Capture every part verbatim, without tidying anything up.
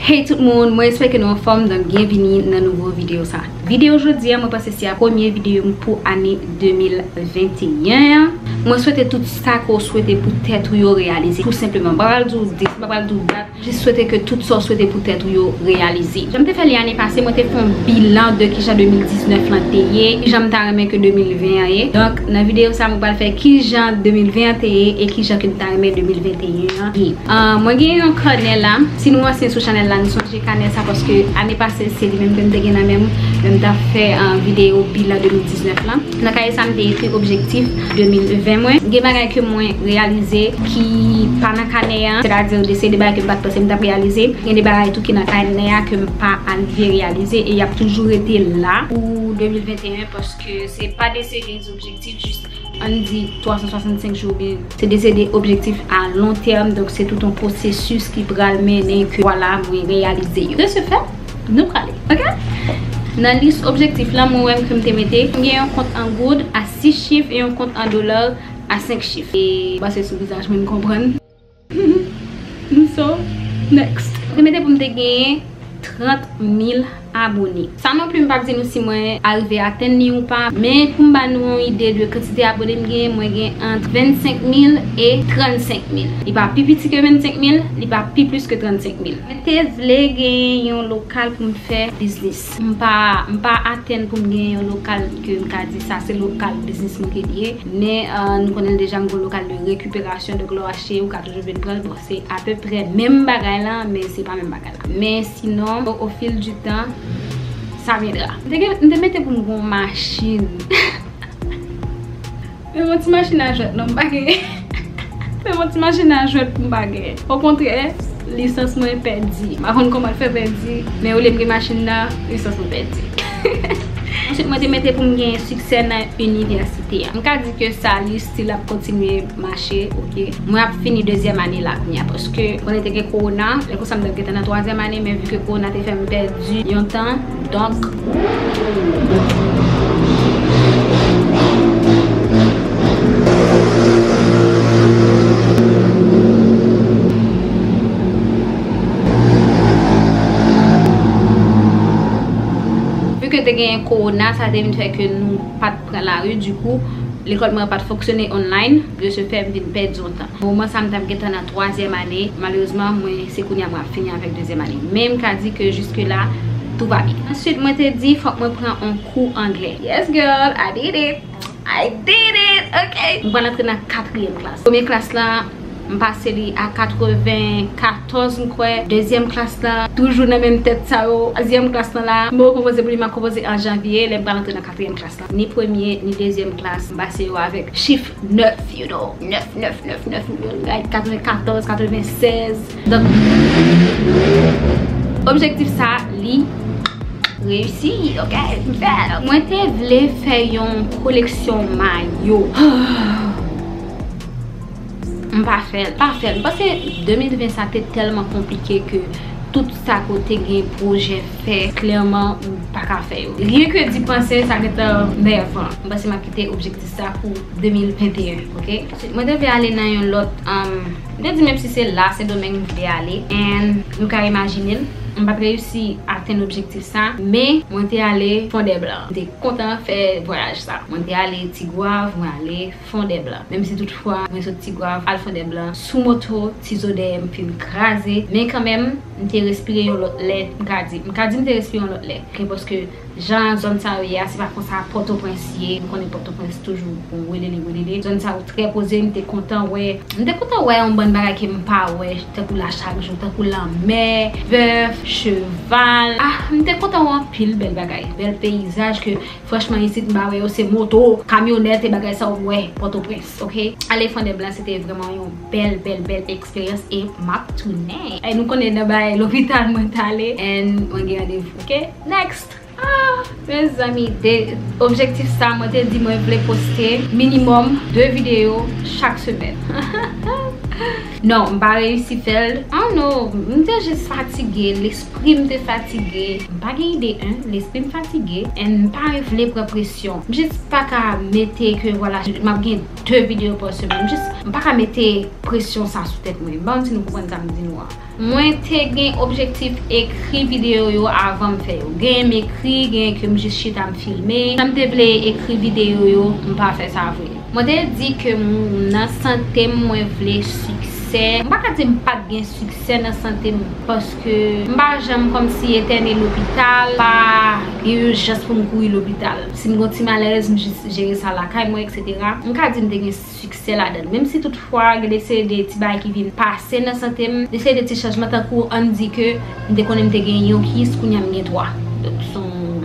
Hey tout moun, mwen espere ke nou anfòm, donk byenvini nan nouvo videyo sa. Videyo jodi a, mwen panse se a premye videyo m pou ane de mil venteyen an. Mwen swete tout sa ke w swete pou tèt ou yo reyalize. Tou senpleman, m pa pral di w dis, m pa pral di w dat, jis swete ke tout sa w swete pou tèt ou yo reyalize. Jan m te fè li ane pase, mwen te fè yon bilan de kijan de mil diznèf lan te ye, kijan m ta renmen ke de mil ven an ye. Donk, nan videyo sa, mwen pral fè kijan de mil ven an te ye e kijan ke m ta renmen de mil venteyen an ye. Ah, mwen gen yon kanè la. Si nou ansyen sou chanèl la, nou sonje kanè sa paske ane pase se li menm ke m te gen nan men m lè m t ap fè, ah, videyo bilan de mil diznèf lan. Nan kanè sa, m te ekri objektif de mil ven mwen. Gen bagay ke mwen reyalize ki pa nan kanè an, sètadi de se de bagay ke m pa t panse m t ap reyalize. Gen de bagay tou ki nan kanè a ke m pa arive reyalize e y ap toujou rete la pou de mil venteyen paske se pa de se de objektif jis ann di twa san swasannsenk jou oubyen se de se de objektif a lon tèm, donk se tout yon pwosesis ki pral mennen ke vwala mwen reyalize yo. De se fè, nou prale, oke? Nan lis objektif la, mwen wè ke m te mete, m gen yon kont an goud a sis chif e yon kont an dola a senk chif. E m pase sou vizaj mwen, m konprann. So, next. Mwen te mete pou m te genyen trant mil abone. Sa non pli, m p ap di nou si mwen arive atenn li ou pa, men pou m ba nou yon ide de kantite abone m genyen, mwen gen ant vennsenk mil e trannsenk mil. Li pa pi piti ke vennsenk mil, li pa pi plis ke trannsenk mil. Mwen te vle genyen yon lokal pou m fè biznis. M pa, m pa atann pou m genyen yon lokal ke m ka di sa se lokal biznis mwen ke li ye. Men, euh, nou konnen deja m gen yon lokal de rekiperasyon, donk lè w achte, ou ka toujou vin pran l. Bon, se apeprè menm bagay la, men se pa menm bagay la. Men sinon, au, au fil du temps, ça viendra. M te gen, m te mete pou m gen yon machin. Men yon ti machin a jwèt, non, m pa gen. Men yon ti machin a jwèt, m pa gen. Okontrè, lisans mwen pèdi. M pa konn kòman l fè pèdi, men olye m gen machin nan, lisans mwen pèdi. Answit, mwen te mete pou m gen siksè nan inivèsite a. M ka di ke sa, li still ap kontinye mache, oke. Mwen ap fini dezyèm ane la kounye a, paske konnen te gen kowona, lè konsa m t ap gentan nan twazyèm ane, men vi ke kowona te fè m pèdi yon tan, donk, vi ke te gen kowona, sa te vin fè ke nou pa t pran lari, dikou, lekòl mwen an pa t fonksyone online, de ce fait, m vin pèdi yon tan. Moman sa, m t ap gentan nan twazyèm ane, malerezman, mwen, se kounye a mwen ap fini avèk dezyèm ane. Men m ka di ke jiske la, tout va byen. Answit, mwen te di, fòk mwen pran yon kou anglè. Yes, girl, I did it! I did it! Ok! Mwen pral antre nan katriyèm klas. Premye klas la, m pase li a katrevenkatòz, m kwè. Dezyèm klas la, toujou nan menm tèt sa yo. Twazyèm klas lan la, m konpoze pou li, m ap konpoze an janvye, lè m pral antre nan katriyèm klas la. Ni premye, ni dezyèm klas, m pase yo avèk chif nèf, you know. Nèf, nèf, nèf, nèf, like, katrevenkatòz, katrevensèz. Donk, objektif sa, li reyisi, ok? M fè l. Mwen te vle fè yon koleksyon mayo. M pa fè l, pa fè l. M panse de mil ven sa te tèlman konplike ke tout sa ke w te gen pwojè fè, klèman, ou pa ka fè yo. Ryen ke di panse, sa gentan nèvan. M panse m ap kite objektif sa pou de mil venteyen, ok? Mwen te vle ale nan yon lòt, um, m te di menm si se la, Sendomeng m vle ale, and nou ka imajine l, m pa t reyisi atenn objektif sa, men mwen te ale Fondèblan. M te kontan fè vwayaj sa. Mwen te ale Tigwav, mwen ale Fondèblan. Menm si toutfwa mwen sot Tigwav al Fondèblan sou moto, ti zo dèyè m fin kraze, men kanmenm, m te respire yon lòt lè, m ka di. M ka di m te respire yon lòt lè. Ok, paske jan zòn sa yo ye a, se pa konsa Pòtoprens ye. M konnen Pòtoprens toujou bon welele, welele. Zòn sa yo trè poze, m te kontan wè, m te kontan wè yon bann bagay ke m pa wè, tankou la chak jou, tankou lanmè, bèf, cheval. Ah, m te kontan wè anpil bèl bagay, bèl peyizaj ke franchman, isit m pa wè yo, se moto, kamyonèt e bagay sa yo m wè Pòtoprens, ok? Ale Fondèblan, se te vrèman yon bèl, bèl, bèl eksperyans e m ap tounen. E nou konnen nan bagay lopital mwen t ale, and mwen gen randevou, ok? Next! Ah, mezanmi, de objektif sa, mwen te di mwen vle poste minimòm de videyo chak semèn. Non, m pa reyisi fè l. Oh no, m te jis fatige, lespri m te fatige. M pa gen ide, en, lespri m fatige. And m pa vle pran presyon. M jis pa ka mete ke, vwala, m ap gen de videyo pa semèn. M jis, m pa ka mete presyon sa sou tèt mwen. M pa konn si nou konprann sa m di nou an. Mwen te gen objektif ekri videyo yo avan m fè yo. Genyen m ekri, genyen ke m jis chita m filme. Jan m te vle ekri videyo yo, m pa fè sa vre. Mwen te di ke m nan sante m, mwen vle siksè. M pa ka di m pa t gen siksè nan sante m, paske m pa janm kòmsi entène lopital, pa gen ijans pou m kouri lopital. Si m gen yon ti malèz, m jis jere sa lakay mwen, etsetera. M ka di m te gen siksè ladan l. Menm si toutfwa gen de seri de ti bagay ki vin pase nan sante m, de seri de ti chanjman, tankou ann di ke m te konnen m te gen yon kis, kounye a m gen twa. Donk, se yon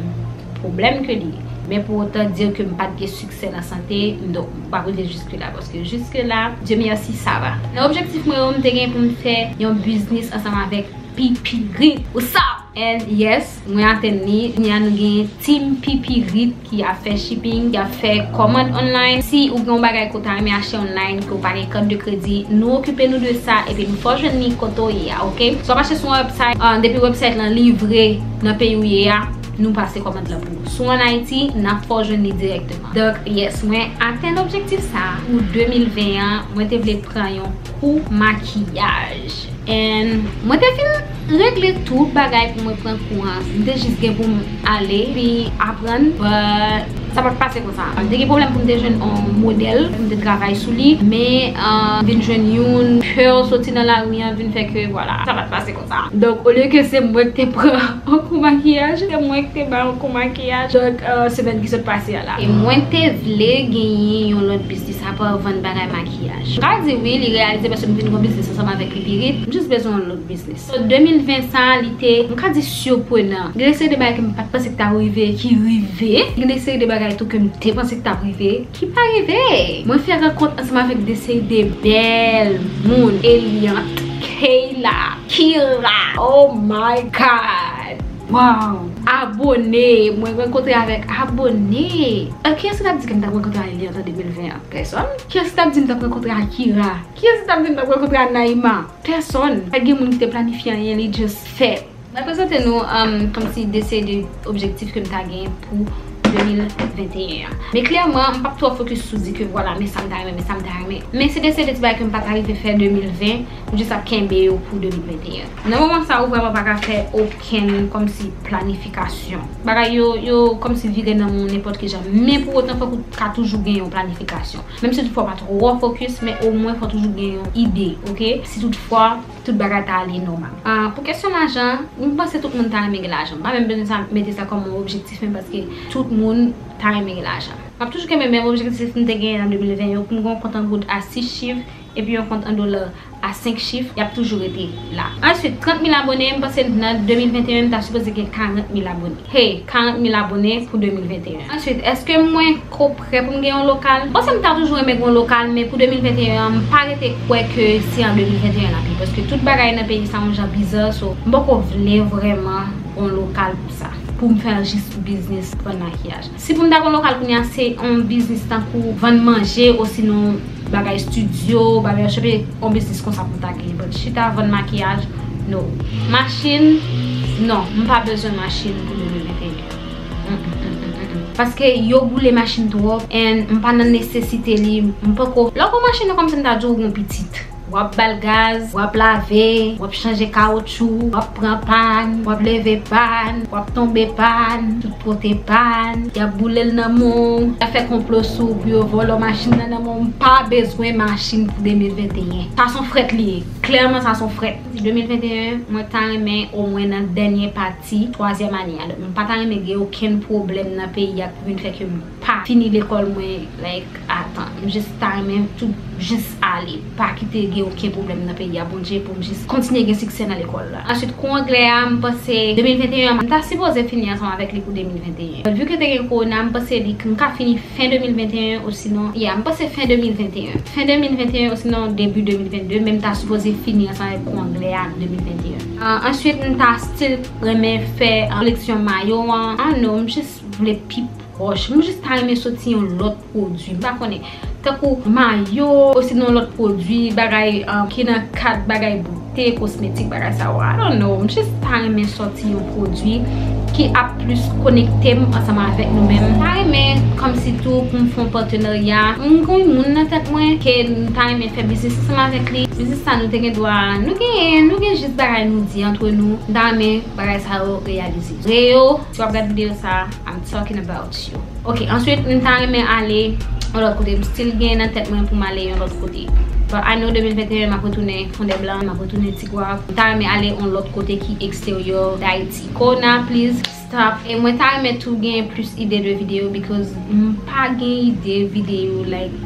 pwoblèm ke li ye. Men pou otan di ke m pa t gen siksè nan sante, donk, m p ap rive jiske la, paske jiske la, Dye mèsi, sa va. Nan objektif mwen yo, m te gen pou m fè yon biznis ansanm avèk Pipirit. What's up? And yes, mwen atenn li. Kounye a nou gen Team Pipirit ki ap fè shipping, ki ap fè kòmand online. Si ou gen yon bagay ke w ta renmen achte online, ke w pa gen kat de kredi, nou okipe nou de sa, epi nou fè w jwenn li kote w ye a, oke? Si w ap achte sou yon website, ah, depi website lan livre nan peyi w ye a, nou pase kòmand lan pou ou. Si w ann Ayiti, n ap fè w jwenn li dirèkteman. Donk, yes, mwen atenn objektif sa a. Pou de mil ven an, mwen te vle pran yon kou makiyaj. And mwen te fin regle tout bagay pou mwen pran kou an. M te jis gen pou m ale, epi aprann, but sa pa t pase konsa. M te gen pwoblèm pou m te jwenn yon modèl, pou m te travay sou li, men, ah, m vin jwenn youn, pè soti nan lari an vin fè ke, vwala, sa pa t pase konsa. Donk, olye ke se mwen ki te pran yon kou makiyaj, se mwen ki te ba yon kou makiyaj. Donk, ah, semèn ki sot pase a la. E mwen te vle genyen yon lòt biznis apa vann bagay makiyaj. M ka di wi, li reyalize paske m vin gen yon biznis ansanm avèk Pipirit. M jis bezwen yon lòt biznis. So, de mil ven sa a, li te, m ka di, siprenan. Gen de seri de bagay ke m pa t panse ki t ap rive, ki rive. Gen de seri de bagay tou ke m te panse ki t ap rive, ki pa rive. Mwen fè rankont ansanm avèk de seri de bèl moun. Eliante, Kayla, Kira. Oh my God! Wow! Abone! Mwen rankontre avèk abone! Euh, kiyès ki t ap di ke m t ap rankontre a Eliante an de mil ven an? Pèsonn. Kiyès ki t ap di m t ap rankontre a Kira? Kiyès ki t ap di m t ap rankontre a Naïma? Pèsonn. Pa t gen moun ki te planifye anyen, li just fèt. Mwen prezante nou, um, kòmsi de seri de objektif ke m ta gen pou de mil venteyen an. Men klèman, m p ap twò fokis sou di ke vwala, men sa m ta renmen, men sa m ta renmen. Men se de seri de ti bagay ke m pa t arive fè de mil ven, m jis ap kenbe yo pou de mil venteyen. Nan moman sa, ou vrèman pa ka fè okenn kòmsi planifikasyon. Bagay yo, yo kòmsi vire nan men w nenpòt ki jan. Men pou otan, fòk ou ka toujou gen yon planifikasyon. Menm si toutfwa w pa twò fokis, men omwen fò toujou gen yon ide, oke? Si toutfwa tout bagay ta ale nòmal. Ah, pou kesyon lajan, m panse tout moun ta renmen gen lajan. M pa menm bezwen sa, mete sa kòm yon objektif menm, paske tout moun ta renmen gen lajan. M ap toujou kenbe menm objektif m te genyen an de mil ven yo, pou m gen yon kont an goud a sis chif, epi yon kont an dola a senk chif, y ap toujou rete la. Answit, trant mil abone, m panse nan de mil venteyen, m ta sipoze gen karant mil abone. Hey, karant mil abone pou de mil venteyen. Answit, èske mwen ko prè pou m gen yon lokal? M panse m ta toujou renmen gen yon lokal, men pou de mil venteyen an, m pa rete kwè ke se an de mil venteyen l ap ye, paske tout bagay nan peyi sa yon jan biza, so, m poko vle vrèman yon lokal pou sa, pou m fè jis biznis vann makiyaj. Si pou m ta gen yon lokal kounye a, se yon biznis tankou vann manje, osinon bagay estidyo, bagay, se yon biznis konsa pou m ta genyen. But chita vann makiyaj, no. Machin, non, m pa bezwen machin pou de mil venteyen. Mm, mm, mm, mm, mm, mm. Paske yo boule machin twòp, and m pa nan nesesite li, m poko. Lè w gen machin nan, kòmsi m ta di w gen pitit. W ap ba l gaz, w ap lave, w ap chanje kawotchou, w ap pran pàn, w ap leve pàn, w ap tonbe pàn, tout kote pàn, y ap boule l nan men w, y ap fè konplo sou w pou yo vòlò machin nan nan men w. M pa bezwen machin pou de mil venteyen. Sa se yon frèt li ye. Klèman, sa se yon frèt. De mil venteyen, mwen ta renmen omwen nan dènye pati twazyèm ane a. Donk, m pa ta renmen gen okenn pwoblèm nan peyi a ki vin fè ke m pa fini lekòl mwen, like, atan. M jis ta renmen tout jis ale. Pa kite gen okenn pwoblèm nan peyi a, Bondye, pou m jis kontinye gen siksè nan lekòl la. Answit, kou anglè a, m panse de mil venteyen an, m ta sipoze fini ansanm avèk li pou de mil venteyen. But vu ke te gen kowona, m panse li, m ka fini fen de mil venteyen, osinon, yeah, m panse fen de mil venteyen. Fen de mil venteyen, osinon debi de mil vennde, men m ta sipoze fini ansanm avèk kou anglè a de mil venteyen. Ah, answit, m ta still renmen fè, ah, koleksyon mayo an. Ah non, m jis vle pi pwòch. M jis ta renmen soti yon lòt pwodui. M pa konnen. tankou mayo, osinon lòt pwodui, bagay um, ki nan kad bagay bote, kosmetik, bagay sa yo. I don't know, m jis ta renmen sòti yon pwodui ki ap plis konekte m ansanm avèk nou menm. M ta renmen kòmsi tou pou m fè yon patenarya. M gen yon moun nan tèt mwen ke m ta renmen fè biznis ansanm avèk li. Biznis sa nou te gen dwa, nou gen, nou gen jis bagay nou di antre nou. M ta renmen bagay sa yo reyalize. Vre yo, si w ap gade videyo sa, I'm talking about you. Ok, answit, m ta renmen ale yon lòt kote. M still gen nan tèt mwen pou m ale yon lòt kote. But I know de mil venteyen, m ap retounen Fondèblan, m ap retounen Tigwav. M ta renmen ale yon lòt kote ki eksteryè Dayiti. Corona, please stop. E mwen ta renmen tou gen plis ide de videyo because m pa gen ide videyo, like,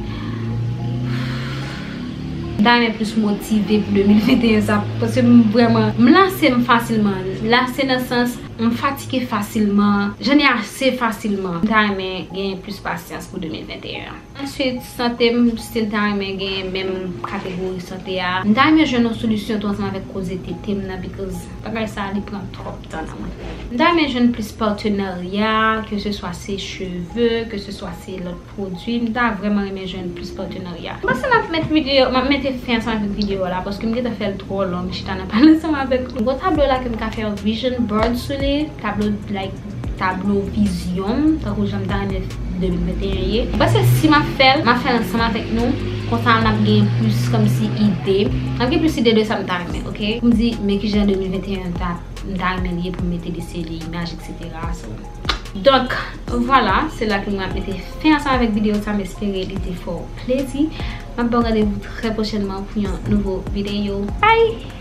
m ta renmen plis motive pou de mil venteyen sa, paske m vrèman, m lase m fasilman. Lase nan sans, m fatige fasilman, j'en ai assez fasilman. M ta renmen gen plis pasyans pou de mil venteyen an. Answit, sante m, still ta renmen gen menm kategori sante a. M ta renmen jwenn yon solisyon tou ansanm avèk koze tete m nan, because bagay sa a, li pran twòp tan nan mwen. M ta renmen jwenn plis patenarya, ke se swa se cheve, ke se swa se lòt pwodui. M ta vrèman renmen jwenn plis patenarya. M panse m ap met videyo, m ap mete fen ansanm avèk videyo a la, paske m gentan fè l twò long, m chita nan pale ansanm avèk nou. Gwo tablo la ke m ka fè yon vision board sou li, tablo, like, tablo vizyon m, tankou jan m ta renmen de mil venteyen ye. M panse si m ap fè l, m ap fè l ansanm avèk nou. Konsa n ap gen plis kòmsi ide. N ap gen plis ide de sa m ta renmen, ok? Pou m di, men kijan de mil venteyen ta, m ta renmen li ye pou m mete li se li, imaj, etsetera. So, donk, vwala, se la ke mwen ap mete fen ansanm avèk videyo sa, m espere li te fè w plezi. M ap ba w randevou trè pwochènman pou yon nouvo videyo. Bye!